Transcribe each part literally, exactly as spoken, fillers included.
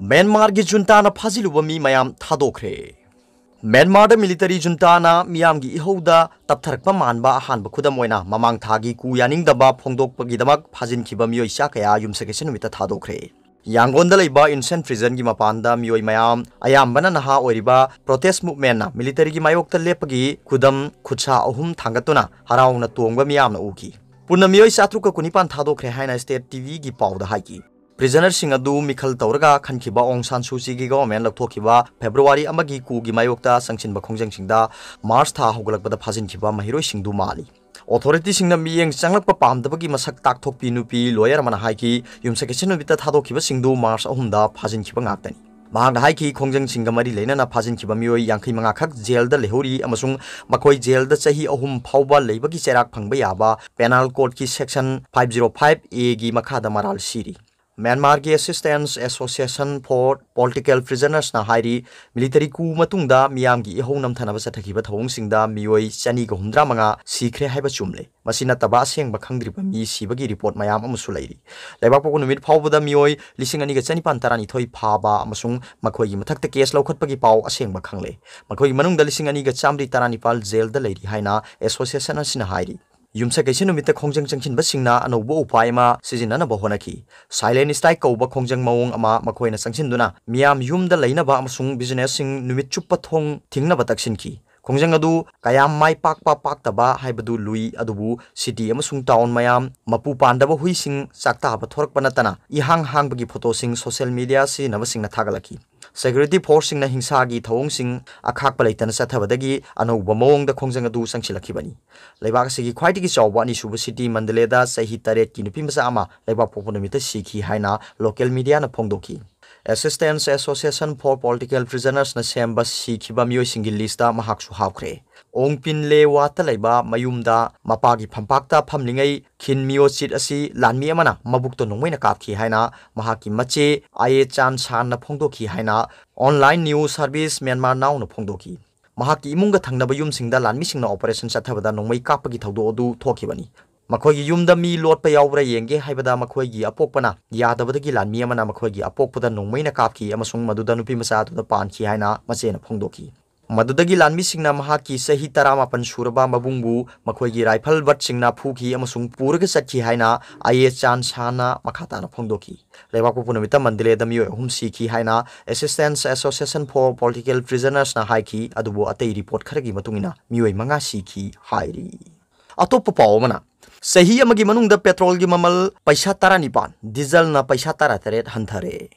ꯃ꯭ꯌꯥꯟꯃꯥꯔꯒꯤ ꯖꯨꯟꯇꯥꯅ ꯐꯥꯖꯤꯜꯂꯨꯕ ꯃꯤ ꯃꯌꯥꯝ ꯊꯥꯗꯣꯛꯈ꯭ꯔꯦ꯫ ꯃ꯭ꯌꯥꯟꯃꯥꯔꯗ ꯃꯤꯂꯤꯇꯔꯤ ꯖꯨꯟꯇꯥꯅ ꯃꯤꯌꯥꯝꯒꯤ ꯏꯍꯧꯗ ꯇꯞꯊꯔꯛꯄ ꯃꯥꯟꯕ ꯑꯍꯥꯟꯕ ꯈꯨꯗꯝ ꯑꯣꯏꯅ ꯃꯃꯥꯡ ꯊꯥꯒꯤ ꯀꯨ ꯌꯥꯅꯤꯡꯗꯕ ꯐꯣꯡꯗꯣꯛꯄꯒꯤꯗꯃꯛ ꯐꯥꯖꯤꯟꯈꯤꯕ ꯃꯤꯑꯣꯏ ꯆꯥ ꯀꯌꯥ ꯌꯨꯝꯁꯀꯩꯁ ꯅꯨꯃꯤꯠꯇ ꯊꯥꯗꯣꯛꯈ꯭ꯔꯦ꯫ ꯌꯥꯡꯒꯣꯟꯗ ꯂꯩꯕ ꯏꯟꯁꯦꯟ ꯄ꯭ꯔꯤꯖꯟꯒꯤ ꯃꯄꯥꯟꯗ ꯃꯤꯑꯣꯏ ꯃꯌꯥꯝ, ꯑꯌꯥꯝꯕꯅ ꯅꯍꯥ ꯑꯣꯏꯔꯤꯕ ꯄ꯭ꯔꯣꯇꯦꯁ ꯃꯨꯚꯃꯦꯟꯠꯅ ꯃꯤꯂꯤꯇꯔꯤꯒꯤ ꯃꯥꯌꯣꯛꯇ ꯂꯦꯞꯄꯒꯤ ꯈꯨꯗꯝ ꯈꯨꯠꯁꯥ ꯑꯍꯨꯝ ꯊꯥꯡꯒꯠꯇꯨꯅ ꯍꯔꯥꯎꯅ ꯇꯣꯡꯕ ꯃꯤꯌꯥꯝꯅ ꯎꯈꯤ꯫ ꯄꯨꯟꯅ ꯃꯤꯑꯣꯏ ꯆꯥꯇ꯭ꯔꯨꯛꯀ ꯀꯨꯟꯅꯤꯄꯥꯟ ꯊꯥꯗꯣꯛꯈ꯭ꯔꯦ ꯍꯥꯏꯅ ꯁ꯭ꯇꯦꯠ ꯇꯤ ꯚꯤꯒꯤ ꯄꯥꯎꯗ ꯍꯥꯏꯈꯤ꯫ ꯄ꯭ꯔꯤꯖꯅꯔꯁꯤꯡ ꯑꯗꯨ ꯃꯤꯈꯜ ꯇꯧꯔꯒ ꯈꯟꯈꯤꯕ ꯑꯣꯡ ꯁꯥꯟ ꯁꯨ ꯆꯤꯒꯤ ꯒꯣꯚꯔꯟꯃꯦꯟꯠ ꯂꯧꯊꯣꯛꯈꯤꯕ ꯐꯦꯕ꯭ꯔꯨꯋꯥꯔꯤ ꯑꯃꯒꯤ ꯀꯨꯒꯤ ꯃꯥꯌꯣꯛꯇ ꯆꯪꯁꯤꯟꯕ ꯈꯣꯡꯖꯪꯁꯤꯡꯗ ꯃꯥꯔꯆ ꯊꯥ ꯍꯧꯒꯠꯂꯛꯄꯗ ꯐꯥꯖꯤꯟꯈꯤꯕ ꯃꯍꯩꯔꯣꯏꯁꯤꯡꯗꯨ ꯃꯥꯜꯂꯤ꯫ ꯑꯣꯊꯣꯔꯤꯇꯤꯁꯤꯡꯅ ꯃꯤꯠꯌꯦꯡ ꯆꯪꯂꯛꯄ ꯄꯥꯝꯗꯕꯒꯤ ꯃꯁꯛ ꯇꯥꯛꯊꯣꯛꯄꯤ ꯅꯨꯄꯤ ꯂꯣꯌꯔ ꯑꯃꯅ ꯍꯥꯏꯈꯤ, ꯌꯨꯝꯁꯀꯩꯁ ꯅꯨꯃꯤꯠꯇ ꯊꯥꯗꯣꯛꯈꯤꯕꯁꯤꯡꯗꯨ ꯃꯥꯔꯆ ꯑꯍꯨꯝꯗ ꯐꯥꯖꯤꯟꯈꯤꯕ ꯉꯥꯛꯇꯅꯤ꯫ ꯃꯍꯥꯛꯅ ꯍꯥꯏꯈꯤ, ꯈꯣꯡꯖꯪꯁꯤꯡꯒ ꯃꯔꯤ ꯂꯩꯅꯅ ꯐꯥꯖꯤꯟꯈꯤꯕ ꯃꯤꯑꯣꯏ ꯌꯥꯡꯈꯩ ꯃꯉꯥ ꯈꯛ ꯖꯦꯜꯗ ꯂꯩꯍꯧꯔꯤ ꯑꯃꯁꯨꯡ ꯃꯈꯣꯏ ꯖꯦꯜꯗ ꯆꯍꯤ ꯑꯍꯨꯝ ꯐꯥꯎꯕ ꯂꯩꯕꯒꯤ ꯆꯩꯔꯥꯛ ꯐꯪꯕ ꯌꯥꯕ ꯄꯦꯅꯥꯜ ꯀꯣꯗꯀꯤ ꯁꯦꯛꯁꯟ ꯐꯥꯏꯚ ꯖꯤꯔꯣ ꯐꯥꯏꯚ ꯑꯦꯒꯤ ꯃꯈꯥꯗ ꯃꯔꯥꯜ ꯁꯤꯔꯤ꯫ ꯃ꯭ꯌꯥꯟꯃꯥꯔꯒꯤ ꯑꯦꯁꯤꯁꯇꯦꯟꯁ ꯑꯦꯁꯣꯁꯤꯌꯦꯁꯟ ꯐꯣꯔ ꯄꯣꯂꯤꯇꯤꯀꯦꯜ ꯄ꯭ꯔꯤꯖꯅꯔꯁꯅ ꯍꯥꯏꯔꯤ, ꯃꯤꯂꯤꯇꯔꯤ ꯀꯨ ꯃꯇꯨꯡꯗ ꯃꯤꯌꯥꯝꯒꯤ ꯏꯍꯧ ꯅꯝꯊꯅꯕ ꯆꯠꯊꯈꯤꯕ ꯊꯧꯑꯣꯡꯁꯤꯡꯗ ꯃꯤꯑꯣꯏ ꯆꯅꯤꯒ ꯍꯨꯝꯗ꯭ꯔꯥ ꯃꯉꯥ ꯁꯤꯈ꯭ꯔꯦ ꯍꯥꯏꯕ ꯆꯨꯝꯂꯦ꯫ ꯃꯁꯤ ꯅꯠꯇꯕ ꯑꯁꯦꯡꯕ ꯈꯪꯗ꯭ꯔꯤꯕ ꯃꯤ ꯁꯤꯕꯒꯤ ꯔꯤꯄꯣꯔꯠ ꯃꯌꯥꯝ ꯑꯃꯁꯨ ꯂꯩꯔꯤ꯫ ꯂꯩꯕꯥꯛꯄꯣꯛꯄ ꯅꯨꯃꯤꯠ ꯐꯥꯎꯕꯗ ꯃꯤꯑꯣꯏ ꯂꯤꯁꯤꯡ ꯑꯅꯤꯒ ꯆꯅꯤꯄꯥꯟ ꯇꯔꯥꯅꯤꯊꯣꯏ ꯐꯥꯕ ꯑꯃꯁꯨꯡ ꯃꯈꯣꯏꯒꯤ ꯃꯊꯛꯇ ꯀꯦꯁ ꯂꯧꯈꯠꯄꯒꯤ ꯄꯥꯎ ꯑꯁꯦꯡꯕ ꯈꯪꯂꯦ꯫ ꯃꯈꯣꯏꯒꯤ ꯃꯅꯨꯡꯗ ꯂꯤꯁꯤꯡ ꯑꯅꯤꯒ ꯆꯥꯝꯃꯔꯤ ꯇꯔꯥꯅꯤꯄꯥꯜ ꯖꯦꯜꯗ ꯂꯩꯔꯤ ꯍꯥꯏꯅ ꯑꯦꯁꯣꯁꯤꯌꯦꯁꯟ ꯑꯁꯤꯅ ꯍꯥꯏꯔꯤ꯫ ꯌꯨꯝꯁꯀꯩꯁ ꯅꯨꯃꯤꯠꯇ ꯈꯣꯡꯖꯪ ꯆꯪꯁꯤꯟꯕꯁꯤꯡꯅ ꯑꯅꯧꯕ ꯎꯄꯥꯏ ꯑꯃ ꯁꯤꯖꯤꯟꯅꯅꯕ ꯍꯣꯠꯅꯈꯤ꯫ ꯁꯥꯏꯂꯦꯟꯠ ꯁ꯭ꯇ꯭ꯔꯥꯏꯛ ꯀꯧꯕ ꯈꯣꯡꯖꯪ ꯃꯑꯣꯡ ꯑꯃ ꯃꯈꯣꯏꯅ ꯆꯪꯁꯤꯟꯗꯨꯅ ꯃꯤꯌꯥꯝ ꯌꯨꯝꯗ ꯂꯩꯅꯕ ꯑꯃꯁꯨꯡ ꯕꯤꯖꯤꯅꯦꯁꯁꯤꯡ ꯅꯨꯃꯤꯠ ꯆꯨꯞꯄ ꯊꯣꯡ ꯊꯤꯡꯅꯕ ꯇꯛꯁꯤꯟꯈꯤ꯫ ꯈꯣꯡꯖꯪ ꯑꯗꯨ ꯀꯌꯥꯝ ꯃꯥꯏ ꯄꯥꯛꯄ ꯄꯥꯛꯇꯕ ꯍꯥꯏꯕꯗꯨ ꯂꯨꯏ, ꯑꯗꯨꯕꯨ ꯁꯤꯇꯤ ꯑꯃꯁꯨꯡ ꯇꯥꯎꯟ ꯃꯌꯥꯝ, ꯃꯄꯨ ꯄꯥꯟꯗꯕ ꯍꯨꯏꯁꯤꯡ ꯆꯥꯛꯇꯥꯕ ꯊꯣꯔꯛꯄ ꯅꯠꯇꯅ ꯏꯍꯥꯡ ꯍꯥꯡꯕꯒꯤ ꯐꯣꯇꯣꯁꯤꯡ ꯁꯣꯁꯤꯌꯦꯜ ꯃꯤꯗꯤꯌꯥ ꯁꯤꯖꯤꯟꯅꯕꯁꯤꯡꯅ ꯊꯥꯒꯠꯂꯛꯈꯤ꯫ ꯁꯦꯀ꯭ꯌꯨꯔꯤꯇꯤ ꯐꯣꯔꯁꯁꯤꯡꯅ ꯍꯤꯡꯁꯥꯒꯤ ꯊꯧꯑꯣꯡꯁꯤꯡ ꯑꯈꯥꯛꯄ ꯂꯩꯇꯅ ꯆꯠꯊꯕꯗꯒꯤ ꯑꯅꯧꯕ ꯃꯑꯣꯡꯗ ꯈꯣꯡꯖꯪ ꯑꯗꯨ ꯆꯪꯁꯤꯜꯂꯛꯈꯤꯕꯅꯤ꯫ ꯂꯩꯕꯥꯛ ꯑꯁꯤꯒꯤ ꯈ꯭ꯋꯥꯏꯗꯒꯤ ꯆꯥꯎꯕ ꯑꯅꯤꯁꯨꯕ ꯁꯤꯇꯤ ꯃꯟꯗꯂꯦꯗ ꯆꯍꯤ ꯇꯔꯦꯠꯀꯤ ꯅꯨꯄꯤ ꯃꯆꯥ ꯑꯃ ꯂꯩꯕꯥꯛ ꯄꯣꯛꯄ ꯅꯨꯃꯤꯠꯇ ꯁꯤꯈꯤ ꯍꯥꯏꯅ ꯂꯣꯀꯦꯜ ꯃꯤꯗꯤꯌꯥꯅ ꯐꯣꯡꯗꯣꯛꯈꯤ꯫ ꯑꯦꯁꯤꯁꯇꯦꯟꯁ ꯑꯦꯁꯣꯁꯤꯌꯦꯁꯟ ꯐꯣꯔ ꯄꯣꯂꯤꯇꯤꯀꯦꯜ ꯄ꯭ꯔꯤꯖꯅꯔꯁꯅ ꯁꯦꯝꯕ ꯁꯤꯈꯤꯕ ꯃꯤꯑꯣꯏꯁꯤꯡꯒꯤ ꯂꯤꯁꯇ ꯃꯍꯥꯛꯁꯨ ꯍꯥꯞꯈ꯭ꯔꯦ꯫ ꯑꯣꯡ ꯄꯤꯟ ꯂꯦ ꯋꯥꯠꯇ ꯂꯩꯕ ꯃꯌꯨꯝꯗ ꯃꯄꯥꯒꯤ ꯐꯝꯄꯥꯛꯇ ꯐꯝꯂꯤꯉꯩ ꯈꯤꯟ ꯃꯤꯌꯣ ꯆꯤꯠ ꯑꯁꯤ ꯂꯥꯟꯃꯤ ꯑꯃꯅ ꯃꯕꯨꯛꯇ ꯅꯣꯡꯃꯩꯅ ꯀꯥꯞꯈꯤ ꯍꯥꯏꯅ ꯃꯍꯥꯛꯀꯤ ꯃꯆꯦ ꯑꯥꯌꯦ ꯆꯥꯟ ꯁꯥꯟꯅ ꯐꯣꯡꯗꯣꯛꯈꯤ ꯍꯥꯏꯅ ꯑꯣꯟꯂꯥꯏꯟ ꯅ꯭ꯌꯨꯁ ꯁꯔꯚꯤꯁ ꯃ꯭ꯌꯥꯟꯃꯥꯔ ꯅꯥꯎꯅ ꯐꯣꯡꯗꯣꯛꯈꯤ꯫ ꯃꯍꯥꯛꯀꯤ ꯏꯃꯨꯡꯒ ꯊꯪꯅꯕ ꯌꯨꯝꯁꯤꯡꯗ ꯂꯥꯟꯃꯤꯁꯤꯡꯅ ꯑꯣꯄꯔꯦꯁꯟ ꯆꯠꯊꯕꯗ ꯅꯣꯡꯃꯩ ꯀꯥꯞꯄꯒꯤ ꯊꯧꯗꯣꯛ ꯑꯗꯨ ꯊꯣꯛꯈꯤꯕꯅꯤ꯫ ꯃꯈꯣꯏꯒꯤ ꯌꯨꯝꯗ ꯃꯤ ꯂꯣꯠꯄ ꯌꯥꯎꯕ꯭ꯔꯥ ꯌꯦꯡꯒꯦ ꯍꯥꯏꯕꯗ ꯃꯈꯣꯏꯒꯤ ꯑꯄꯣꯛꯄꯅ ꯌꯥꯗꯕꯗꯒꯤ ꯂꯥꯟꯃꯤ ꯑꯃꯅ ꯃꯈꯣꯏꯒꯤ ꯑꯄꯣꯛꯄꯗ ꯅꯣꯡꯃꯩꯅ ꯀꯥꯞꯈꯤ ꯑꯃꯁꯨꯡ ꯃꯗꯨꯗ ꯅꯨꯄꯤ ꯃꯆꯥ ꯑꯗꯨꯗ ꯄꯥꯟꯈꯤ ꯍꯥꯏꯅ ꯃꯆꯦꯅ ꯐꯣꯡꯗꯣꯛꯈꯤ꯫ ꯃꯗꯨꯗꯒꯤ ꯂꯥꯟꯃꯤꯁꯤꯡꯅ ꯃꯍꯥꯛꯀꯤ ꯆꯍꯤ ꯇꯔꯥꯃꯥꯄꯟ ꯁꯨꯔꯕ ꯃꯕꯨꯡꯕꯨ ꯃꯈꯣꯏꯒꯤ ꯔꯥꯏꯐꯜ ꯕꯠꯁꯤꯡꯅ ꯐꯨꯈꯤ ꯑꯃꯁꯨꯡ ꯄꯨꯔꯒ ꯆꯠꯈꯤ ꯍꯥꯏꯅ ꯑꯥꯏ ꯑꯦ ꯆꯥꯟ ꯁꯥꯅ ꯃꯈꯥ ꯇꯥꯅ ꯐꯣꯡꯗꯣꯛꯈꯤ꯫ ꯂꯩꯕꯥꯛꯄꯣꯛꯄ ꯅꯨꯃꯤꯠꯇ ꯃꯟꯗꯂꯦꯗ ꯃꯤꯑꯣꯏ ꯑꯍꯨꯝ ꯁꯤꯈꯤ ꯍꯥꯏꯅ Assistance Association for Political Prisonersꯅ ꯍꯥꯏꯈꯤ, ꯑꯗꯨꯕꯨ ꯑꯇꯩ ꯔꯤꯄꯣꯔꯠ ꯈꯔꯒꯤ ꯃꯇꯨꯡ ꯏꯟꯅ ꯃꯤꯑꯣꯏ ꯃꯉꯥ ꯁꯤꯈꯤ ꯍꯥꯏꯔꯤ꯫ ꯑꯇꯣꯞꯄ ꯄꯥꯎ ꯑꯃꯅ, ꯆꯍꯤ ꯑꯃꯒꯤ ꯃꯅꯨꯡꯗ ꯄꯦꯇ꯭ꯔꯣꯜꯒꯤ ꯃꯃꯜ ꯄꯩꯁꯥ ꯇꯔꯥꯅꯤꯄꯥꯟ, ꯗꯤꯖꯜꯅ ꯄꯩꯁꯥ ꯇꯔꯥꯇꯔꯦꯠ ꯍꯟꯊꯔꯦ꯫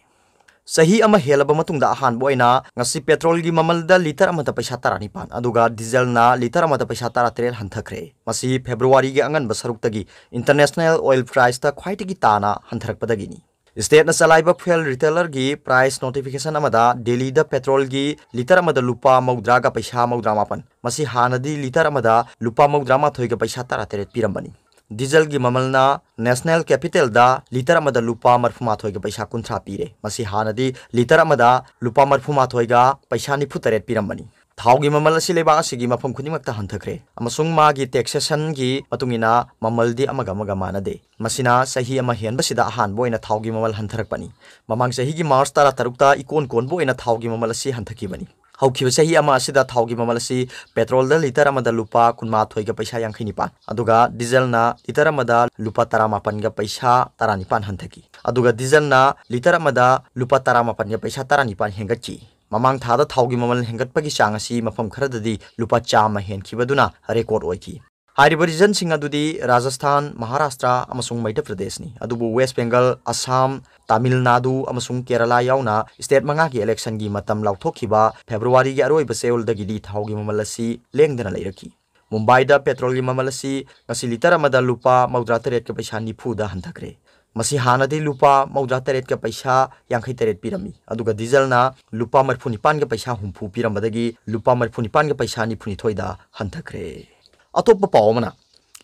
ꯆꯍꯤ ꯑꯃ ꯍꯦꯜꯂꯕ ꯃꯇꯨꯡꯗ ꯑꯍꯥꯟꯕ ꯑꯣꯏꯅ ꯉꯁꯤ ꯄꯦꯇ꯭ꯔꯣꯜꯒꯤ ꯃꯃꯜꯗ ꯂꯤꯇꯔ ꯑꯃꯗ ꯄꯩꯁꯥ ꯇꯔꯥꯅꯤꯄꯥꯟ, ꯑꯗꯨꯒ ꯗꯤꯖꯜꯅ ꯂꯤꯇꯔ ꯑꯃꯗ ꯄꯩꯁꯥ ꯇꯔꯥꯇꯔꯦꯠ ꯍꯟꯊꯈ꯭ꯔꯦ꯫ ꯃꯁꯤ ꯐꯦꯕ꯭ꯔꯨꯋꯥꯔꯤꯒꯤ ꯑꯉꯟꯕ ꯁꯔꯨꯛꯇꯒꯤ international oil priceꯇ ꯈ꯭ꯋꯥꯏꯗꯒꯤ ꯇꯥꯅ ꯍꯟꯊꯔꯛꯄꯗꯒꯤꯅꯤ꯫ Stateꯅ ꯆꯂꯥꯏꯕ fuel retailerꯒꯤ price notification ꯑꯃꯗ ꯗꯦꯜꯂꯤꯗ ꯄꯦꯇ꯭ꯔꯣꯜꯒꯤ ꯂꯤꯇꯔ ꯑꯃꯗ ꯂꯨꯄꯥ ꯃꯧꯗ꯭ꯔꯥꯒ ꯄꯩꯁꯥ ꯃꯧꯗ꯭ꯔꯥ ꯃꯥꯄꯟ, ꯃꯁꯤ ꯍꯥꯟꯅꯗꯤ ꯂꯤꯇꯔ ꯑꯃꯗ ꯂꯨꯄꯥ ꯃꯧꯗ꯭ꯔꯥ ꯃꯥꯊꯣꯏꯒ ꯄꯩꯁꯥ ꯇꯔꯥꯇꯔꯦꯠ ꯄꯤꯔꯝꯕꯅꯤ꯫ ꯗꯤꯖꯜꯒꯤ ꯃꯃꯜꯅ National Capitalꯗ ꯂꯤꯇꯔ ꯑꯃꯗ ꯂꯨꯄꯥ ꯃꯔꯤꯐꯨ ꯃꯥꯊꯣꯏꯒ ꯄꯩꯁꯥ ꯀꯨꯟꯊ꯭ꯔꯥ ꯄꯤꯔꯦ꯫ ꯃꯁꯤ ꯍꯥꯟꯅꯗꯤ ꯂꯤꯇꯔ ꯑꯃꯗ ꯂꯨꯄꯥ ꯃꯔꯤꯐꯨ ꯃꯥꯊꯣꯏꯒ ꯄꯩꯁꯥ ꯅꯤꯐꯨ ꯇꯔꯦꯠ ꯄꯤꯔꯝꯕꯅꯤ꯫ ꯊꯥꯎꯒꯤ ꯃꯃꯜ ꯑꯁꯤ ꯂꯩꯕꯥꯛ ꯑꯁꯤꯒꯤ ꯃꯐꯝ ꯈꯨꯗꯤꯡꯃꯛꯇ ꯍꯟꯊꯈ꯭ꯔꯦ ꯑꯃꯁꯨꯡ ꯃꯥꯒꯤ taxationꯒꯤ ꯃꯇꯨꯡ ꯏꯟꯅ ꯃꯃꯜꯗꯤ ꯑꯃꯒ ꯑꯃꯒ ꯃꯥꯟꯅꯗꯦ꯫ ꯃꯁꯤꯅ ꯆꯍꯤ ꯑꯃ ꯍꯦꯟꯕꯁꯤꯗ ꯑꯍꯥꯟꯕ ꯑꯣꯏꯅ ꯊꯥꯎꯒꯤ ꯃꯃꯜ ꯍꯟꯊꯔꯛꯄꯅꯤ꯫ ꯃꯃꯥꯡ ꯆꯍꯤꯒꯤ ꯃꯥꯔꯆ ꯇꯔꯥꯇꯔꯨꯛꯇ ꯏꯀꯣꯟ ꯀꯣꯟꯕ ꯑꯣꯏꯅ ꯊꯥꯎꯒꯤ ꯃꯃꯜ ꯑꯁꯤ ꯍꯟꯊꯈꯤꯕꯅꯤ꯫ ꯍꯧꯈꯤꯕ ꯆꯍꯤ ꯑꯃ ꯑꯁꯤꯗ ꯊꯥꯎꯒꯤ ꯃꯃꯜ ꯑꯁꯤ ꯄꯦꯇ꯭ꯔꯣꯜꯗ ꯂꯤꯇꯔ ꯑꯃꯗ ꯂꯨꯄꯥ ꯀꯨꯟꯃꯥꯊꯣꯏꯒ ꯄꯩꯁꯥ ꯌꯥꯡꯈꯩ ꯅꯤꯄꯥꯟ, ꯑꯗꯨꯒ ꯗꯤꯖꯜꯅ ꯂꯤꯇꯔ ꯑꯃꯗ ꯂꯨꯄꯥ ꯇꯔꯥꯃꯥꯄꯟꯒ ꯄꯩꯁꯥ ꯇꯔꯥꯅꯤꯄꯥꯟ ꯍꯟꯊꯈꯤ, ꯑꯗꯨꯒ ꯗꯤꯖꯜꯅ ꯂꯤꯇꯔ ꯑꯃꯗ ꯂꯨꯄꯥ ꯇꯔꯥꯃꯥꯄꯟꯒ ꯄꯩꯁꯥ ꯇꯔꯥꯅꯤꯄꯥꯟ ꯍꯦꯟꯒꯠꯈꯤ꯫ ꯃꯃꯥꯡ ꯊꯥꯗ ꯊꯥꯎꯒꯤ ꯃꯃꯜ ꯍꯦꯟꯒꯠꯄꯒꯤ ꯆꯥꯡ ꯑꯁꯤ ꯃꯐꯝ ꯈꯔꯗꯗꯤ ꯂꯨꯄꯥ ꯆꯥꯝꯃ ꯍꯦꯟꯈꯤꯕꯗꯨꯅ record ꯑꯣꯏꯈꯤ꯫ ꯍꯥꯏꯔꯤꯕ regionꯁꯤꯡ ꯑꯗꯨꯗꯤ ꯔꯥꯖꯁꯊꯥꯟ, ꯃꯍꯥꯔꯥꯁꯇ꯭ꯔ ꯑꯃꯁꯨꯡ ꯃꯩꯙ꯭ꯌ ꯄ꯭ꯔꯗꯦꯁꯅꯤ꯫ ꯑꯗꯨꯕꯨ ꯋꯦꯁ ꯕꯦꯡꯒꯜ, ꯑꯁꯥꯝ, ꯇꯥꯃꯤꯜ ꯅꯥꯗꯨ ꯑꯃꯁꯨꯡ ꯀꯦꯔꯂꯥ ꯌꯥꯎꯅ state ꯃꯉꯥꯒꯤ electionꯒꯤ ꯃꯇꯝ ꯂꯥꯎꯊꯣꯛꯈꯤꯕ ꯐꯦꯕ꯭ꯔꯨꯋꯥꯔꯤꯒꯤ ꯑꯔꯣꯏꯕ ꯆꯌꯣꯜꯗꯒꯤꯗꯤ ꯊꯥꯎꯒꯤ ꯃꯃꯜ ꯑꯁꯤ ꯂꯦꯡꯗꯅ ꯂꯩꯔꯛꯈꯤ꯫ ꯃꯨꯝꯕꯥꯏꯗ ꯄꯦꯇ꯭ꯔꯣꯜꯒꯤ ꯃꯃꯜ ꯑꯁꯤ ꯉꯁꯤ ꯂꯤꯇꯔ ꯑꯃꯗ ꯂꯨꯄꯥ ꯃꯧꯗ꯭ꯔꯥ ꯇꯔꯦꯠꯀ ꯄꯩꯁꯥ ꯅꯤꯐꯨꯗ ꯍꯟꯊꯈ꯭ꯔꯦ꯫ ꯃꯁꯤ ꯍꯥꯟꯅꯗꯤ ꯂꯨꯄꯥ ꯃꯧꯗ꯭ꯔꯥ ꯇꯔꯦꯠꯀ ꯄꯩꯁꯥ ꯌꯥꯡꯈꯩ ꯇꯔꯦꯠ ꯄꯤꯔꯝꯃꯤ, ꯑꯗꯨꯒ ꯗꯤꯖꯜꯅ ꯂꯨꯄꯥ ꯃꯔꯤꯐꯨ ꯅꯤꯄꯥꯟꯒ ꯄꯩꯁꯥ ꯍꯨꯝꯐꯨ ꯄꯤꯔꯝꯕꯗꯒꯤ ꯂꯨꯄꯥ ꯃꯔꯤꯐꯨ ꯅꯤꯄꯥꯟꯒ ꯄꯩꯁꯥ ꯅꯤꯐꯨ ꯅꯤꯊꯣꯏꯗ ꯍꯟꯊꯈ꯭ꯔꯦ꯫ ꯑꯇꯣꯞꯄ ꯄꯥꯎ ꯑꯃꯅ,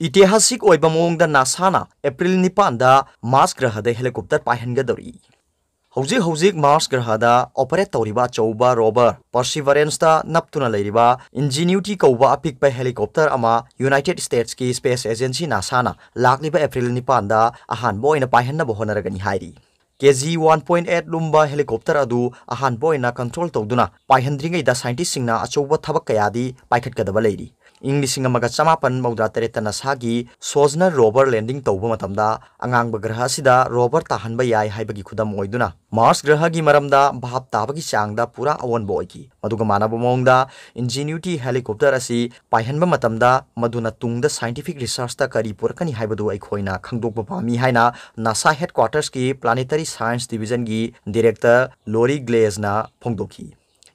ꯏꯇꯤꯍꯥꯁꯤꯛ ꯑꯣꯏꯕ ꯃꯑꯣꯡꯗ ꯅꯥꯁꯥꯅ ꯑꯦꯄ꯭ꯔꯤꯜ ꯅꯤꯄꯥꯟꯗ ꯃꯥꯔꯁ ꯒ꯭ꯔꯍꯗ helicopter ꯄꯥꯏꯍꯟꯒꯗꯧꯔꯤ꯫ ꯍꯧꯖꯤꯛ ꯍꯧꯖꯤꯛ ꯃꯥꯔꯁ ꯒ꯭ꯔꯍꯗ ꯑꯣꯄꯔꯦꯠ ꯇꯧꯔꯤꯕ ꯑꯆꯧꯕ ꯔꯣꯚꯔ ꯄꯔꯁꯤꯚꯔꯦꯟꯁꯇ ꯅꯞꯇꯨꯅ ꯂꯩꯔꯤꯕ ꯏꯟꯖꯤꯅ꯭ꯌꯨꯇꯤ ꯀꯧꯕ ꯑꯄꯤꯛꯄ ꯍꯦꯂꯤꯀꯣꯞꯇꯔ ꯑꯃ ꯌꯨꯅꯥꯏꯇꯦꯗ ꯁ꯭ꯇꯦꯠꯁꯀꯤ ꯁ꯭ꯄꯦꯁ ꯑꯦꯖꯦꯟꯁꯤ ꯅꯥꯁꯥꯅ ꯂꯥꯛꯂꯤꯕ ꯑꯦꯄ꯭ꯔꯤꯜ ꯅꯤꯄꯥꯟꯗ ꯑꯍꯥꯟꯕ ꯑꯣꯏꯅ ꯄꯥꯏꯍꯟꯅꯕ ꯍꯣꯠꯅꯔꯒꯅꯤ ꯍꯥꯏꯔꯤ꯫ ꯀꯦ ꯖꯤ ꯋꯥꯟ ꯄꯣꯏꯟꯠ ꯑꯩꯠ ꯂꯨꯝꯕ ꯍꯦꯂꯤꯀꯣꯞꯇꯔ ꯑꯗꯨ ꯑꯍꯥꯟꯕ ꯑꯣꯏꯅ ꯀꯟꯇ꯭ꯔꯣꯜ ꯇꯧꯗꯨꯅ ꯄꯥꯏꯍꯟꯗ꯭ꯔꯤꯉꯩꯗ ꯁꯥꯏꯟꯇꯤꯁꯁꯤꯡꯅ ꯑꯆꯧꯕ ꯊꯕꯛ ꯀꯌꯥꯗꯤ ꯄꯥꯏꯈꯠꯀꯗꯕ ꯂꯩꯔꯤ꯫ ꯏꯪ ꯂꯤꯁꯤꯡ ꯑꯃꯒ ꯆꯃꯥꯄꯟ ꯃꯧꯗ꯭ꯔꯥ ꯇꯔꯦꯠꯇ ꯅꯥꯁꯥꯒꯤ ꯁꯣꯖꯅꯔ ꯔꯣꯚꯔ ꯂꯦꯟꯗꯤꯡ ꯇꯧꯕ ꯃꯇꯝꯗ ꯑꯉꯥꯡꯕ ꯒ꯭ꯔꯍ ꯑꯁꯤꯗ ꯔꯣꯚꯔ ꯇꯥꯍꯟꯕ ꯌꯥꯏ ꯍꯥꯏꯕꯒꯤ ꯈꯨꯗꯝ ꯑꯣꯏꯗꯨꯅ ꯃꯥꯔꯁ ꯒ꯭ꯔꯍꯒꯤ ꯃꯔꯝꯗ ꯚꯥꯞ ꯇꯥꯕꯒꯤ ꯆꯥꯡꯗ ꯄꯨꯔꯥ ꯑꯑꯣꯟꯕ ꯑꯣꯏꯈꯤ꯫ ꯃꯗꯨꯒ ꯃꯥꯟꯅꯕ ꯃꯑꯣꯡꯗ ꯏꯟꯖꯤꯅ꯭ꯌꯨꯇꯤ ꯍꯦꯂꯤꯀꯣꯞꯇꯔ ꯑꯁꯤ ꯄꯥꯏꯍꯟꯕ ꯃꯇꯝꯗ ꯃꯗꯨꯅ ꯇꯨꯡꯗ ꯁꯥꯏꯟꯇꯤꯐꯤꯛ ꯔꯤꯁꯔꯆꯇ ꯀꯔꯤ ꯄꯨꯔꯛꯀꯅꯤ ꯍꯥꯏꯕꯗꯨ ꯑꯩꯈꯣꯏꯅ ꯈꯪꯗꯣꯛꯄ ꯄꯥꯝꯃꯤ ꯍꯥꯏꯅ ꯅꯥꯁꯥ ꯍꯦꯗꯀ꯭ꯋꯥꯇꯔꯁꯀꯤ ꯄ꯭ꯂꯥꯅꯦꯇꯔꯤ ꯁꯥꯏꯟꯁ ꯗꯤꯕꯤꯖꯟꯒꯤ ꯗꯤꯔꯦꯛꯇꯔ ꯂꯣꯔꯤ ꯒ꯭ꯂꯦꯖꯅ ꯐꯣꯡꯗꯣꯛꯈꯤ꯫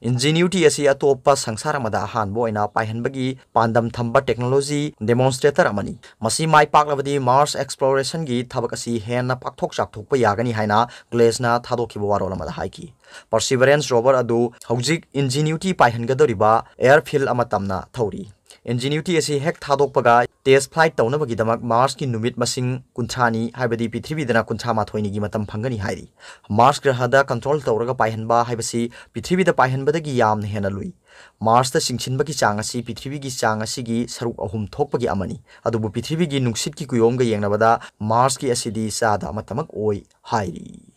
ꯏꯟꯖꯤꯅ꯭ꯌꯨꯇꯤ ꯑꯁꯤ ꯑꯇꯣꯞꯄ ꯁꯪꯁꯥꯔ ꯑꯃꯗ ꯑꯍꯥꯟꯕ ꯑꯣꯏꯅ ꯄꯥꯏꯍꯟꯕꯒꯤ ꯄꯥꯟꯗꯝ ꯊꯝꯕ ꯇꯦꯛꯅꯣꯂꯣꯖꯤ ꯗꯦꯃꯣꯟꯁꯇ꯭ꯔꯦꯇꯔ ꯑꯃꯅꯤ꯫ ꯃꯁꯤ ꯃꯥꯏ ꯄꯥꯛꯂꯕꯗꯤ ꯃꯥꯔꯁ ꯑꯦꯛꯁꯄ꯭ꯂꯣꯔꯦꯁꯟꯒꯤ ꯊꯕꯛ ꯑꯁꯤ ꯍꯦꯟꯅ ꯄꯥꯛꯊꯣꯛ ꯆꯥꯎꯊꯣꯛꯄ ꯌꯥꯒꯅꯤ ꯍꯥꯏꯅ ꯒ꯭ꯂꯦꯖꯅ ꯊꯥꯗꯣꯛꯈꯤꯕ ꯋꯥꯔꯣꯜ ꯑꯃꯗ ꯍꯥꯏꯈꯤ꯫ ꯄꯔꯁꯤꯚꯔꯦꯟꯁ ꯔꯣꯚꯔ ꯑꯗꯨ ꯍꯧꯖꯤꯛ ꯏꯟꯖꯤꯅ꯭ꯌꯨꯇꯤ ꯄꯥꯏꯍꯟꯒꯗꯧꯔꯤꯕ ꯑꯦꯌꯔꯐꯤꯜꯗ ꯑꯃ ꯇꯝꯅ ꯊꯧꯔꯤ꯫ ꯏꯟꯖꯤꯅ꯭ꯌꯨꯇꯤ ꯑꯁꯤ ꯍꯦꯛ ꯊꯥꯗꯣꯛꯄꯒ ꯇꯦꯁ ꯐ꯭ꯂꯥꯏꯠ ꯇꯧꯅꯕꯒꯤꯗꯃꯛ ꯃꯥꯔꯁꯀꯤ ꯅꯨꯃꯤꯠ ꯃꯁꯤꯡ ꯀꯨꯟꯊ꯭ꯔꯥꯅꯤ, ꯍꯥꯏꯕꯗꯤ ꯄ꯭ꯔꯤꯊꯤꯕꯤꯗꯅ ꯀꯨꯟꯊ꯭ꯔꯥ ꯃꯥꯊꯣꯏꯅꯤꯒꯤ ꯃꯇꯝ ꯐꯪꯒꯅꯤ ꯍꯥꯏꯔꯤ꯫ ꯃꯥꯔꯁ ꯒ꯭ꯔꯍꯗ ꯀꯟꯇ꯭ꯔꯣꯜ ꯇꯧꯔꯒ ꯄꯥꯏꯍꯟꯕ ꯍꯥꯏꯕꯁꯤ ꯄ꯭ꯔꯤꯊꯤꯕꯤꯗ ꯄꯥꯏꯍꯟꯕꯗꯒꯤ ꯌꯥꯝꯅ ꯍꯦꯟꯅ ꯂꯨꯏ꯫ ꯃꯥꯔꯁꯇ ꯆꯤꯡꯁꯤꯟꯕꯒꯤ ꯆꯥꯡ ꯑꯁꯤ ꯄ꯭ꯔꯤꯊꯤꯕꯤꯒꯤ ꯆꯥꯡ ꯑꯁꯤꯒꯤ ꯁꯔꯨꯛ ꯑꯍꯨꯝ ꯊꯣꯛꯄꯒꯤ ꯑꯃꯅꯤ, ꯑꯗꯨꯕꯨ ꯄ꯭ꯔꯤꯊꯤꯕꯤꯒꯤ ꯅꯨꯡꯁꯤꯠꯀꯤ ꯀꯨꯌꯣꯝꯒ ꯌꯦꯡꯅꯕꯗ ꯃꯥꯔꯁꯀꯤ ꯑꯁꯤꯗꯤ ꯆꯥꯗ ꯑꯃꯠꯇꯃꯛ ꯑꯣꯏ ꯍꯥꯏꯔꯤ꯫